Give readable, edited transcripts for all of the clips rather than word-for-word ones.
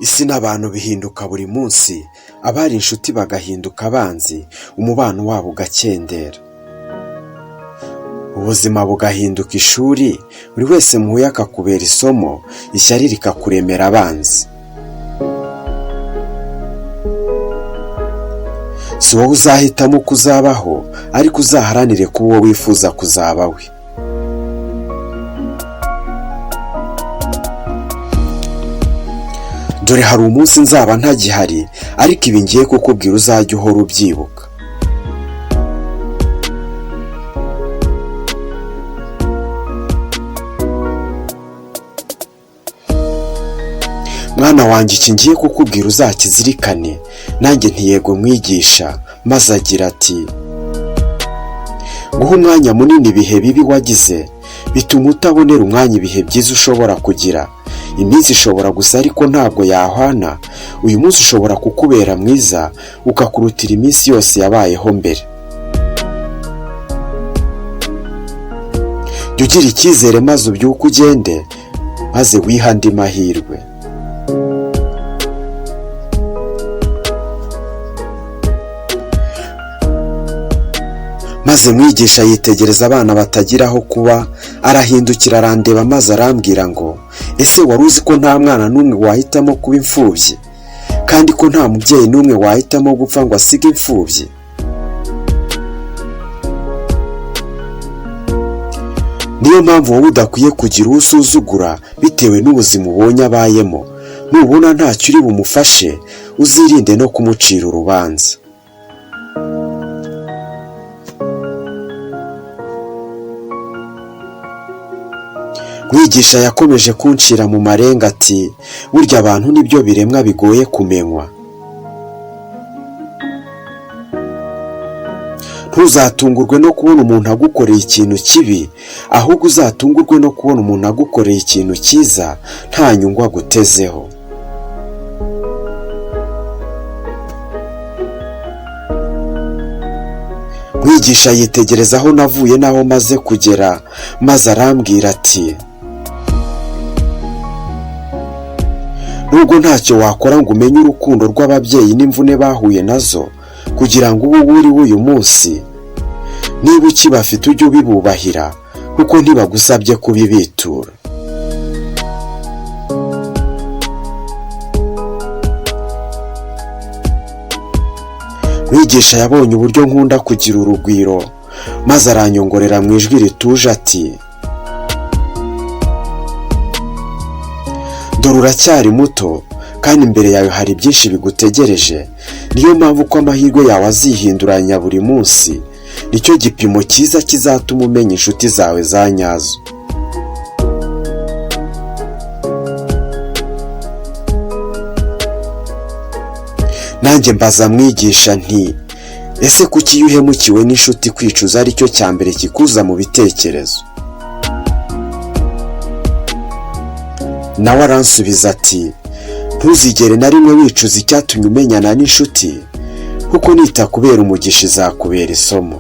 Isi n'abantu bihinduka buri munsi, abari inshuti bagahinduka abanzi, umubano wabo ugakendera. Ubuzima bugahinduka ishuri, buri wese muhuye akakubera isomo, ishyari rikakuremera abanzi. Si wowe uzahitamo uko uzabaho, ariko uzaharanire kuba uwo wifuza kuzaba we. Dore hari umunsi nzaba ntagihari, ariko ibi ngiye kukubwira uzajya uhora ubyibuka. Mwana wanjye, iki ngiye kukubwira uzakizirikane. Nanjye nti yego mwigisha. Maze agira ati: guha umwanya munini ibihe bibi wagize bituma utabonera umwanya ibihe byiza ushobora kugira. Iminsi ishobora gusa ariko ntabwo yahwana. Uyu munsi ushobora kukubera mwiza ukakurutira iminsi yose yabayeho mbere. Jya ugira icyizere maze ubyuke ugende, maze wihe andi mahirwe. Maze mwigisha yitegereza abana batagira aho kuba, arahindukira arandeba maze arambwira ngo: ese wari uzi ko nta mwana n'umwe wahitamo kuba imfubyi, kandi ko nta mubyeyi n'umwe wahitamo gupfa ngo asige imfubyi? Niyo mpamvu wowe udakwiye kugira uwo usuzugura bitewe n'ubuzima ubonye abayemo. Nubona ntacyo uri bumufashe, uzirinde no kumucira urubanza. Mwigisha yakomeje kuncira mu marenga ati: burya abantu nibyo biremwa bigoye kumenywa. Ntuzatungurwe no kubona umuntu agukoreye ikintu kibi, ahubwo uzatungurwe no kubona umuntu agukoreye ikintu cyiza nta nyungu agutezeho. Mwigisha yitegereza aho navuye n'aho maze kugera, maze arambwira ati: nubwo ntacyo wakora ngo umenye urukundo rw'ababyeyi n'imvune bahuye nazo kugira ngo ube uwo uri uyu munsi, niba ukibafite ujye ubibubahira, kuko ntibagusabye kubibitura. Mwigisha yabonye uburyo nkunda kugira urugwiro, maze aranyongorera mu ijwi rituje ati: dore uracyari muto kandi imbere yawe hari byinshi bigutegereje, niyo mpamvu uko amahirwe yawe azihinduranya buri munsi, nicyo gipimo cyiza kizatuma umenya inshuti zawe za nyazo. Nanjye mbaza mwigisha nti: ese kuki iyo uhemukiwe n'inshuti kwicuza aricyo cya mbere kikuza mu bitekerezo? Nawe aransubiza ati: ntuzigere na rimwe wicuza icyatumye umenyana n'inshuti, kuko nitakubera umugisha izakubera isomo.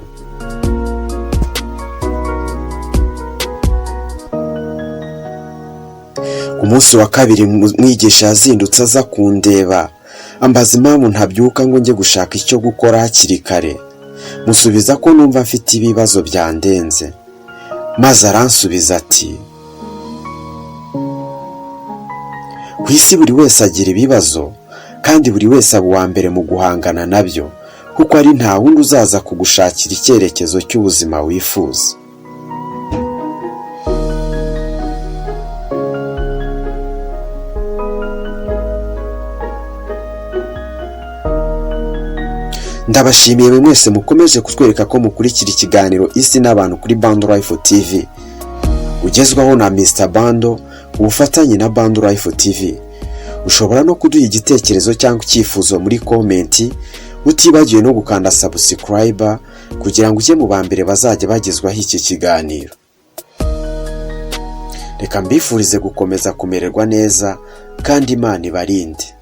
Ku munsi wa kabiri mwigisha yazindutse aza kundeba, ambaza impamvu ntabyuka ngo njye gushaka icyo gukora hakiri kare. Musubiza ko numva mfite ibibazo byandenze, maze aransubiza ati: ku isi buri wese agira ibibazo, kandi buri wese aba uwa mbere mu guhangana nabyo, kuko ari nta wundi uzaza kugushakira icyerekezo cy'ubuzima wifuza. Ndabashimiye mwe mwese mukomeje kutwereka ko mukurikira ikiganiro Isi n'Abantu kuri Bando Life TV, ugezwaho na Mr Bando ubufatanye na Bando Life TV. Ushobora no kuduha igitekerezo cyangwa icyifuzo muri comment, utibagiwe no gukanda subscribe kugira ngo ujye mu ba mbere bazajya bagezwaho iki kiganiro. Reka mbifurize gukomeza kumererwa neza kandi Imana ibarinde.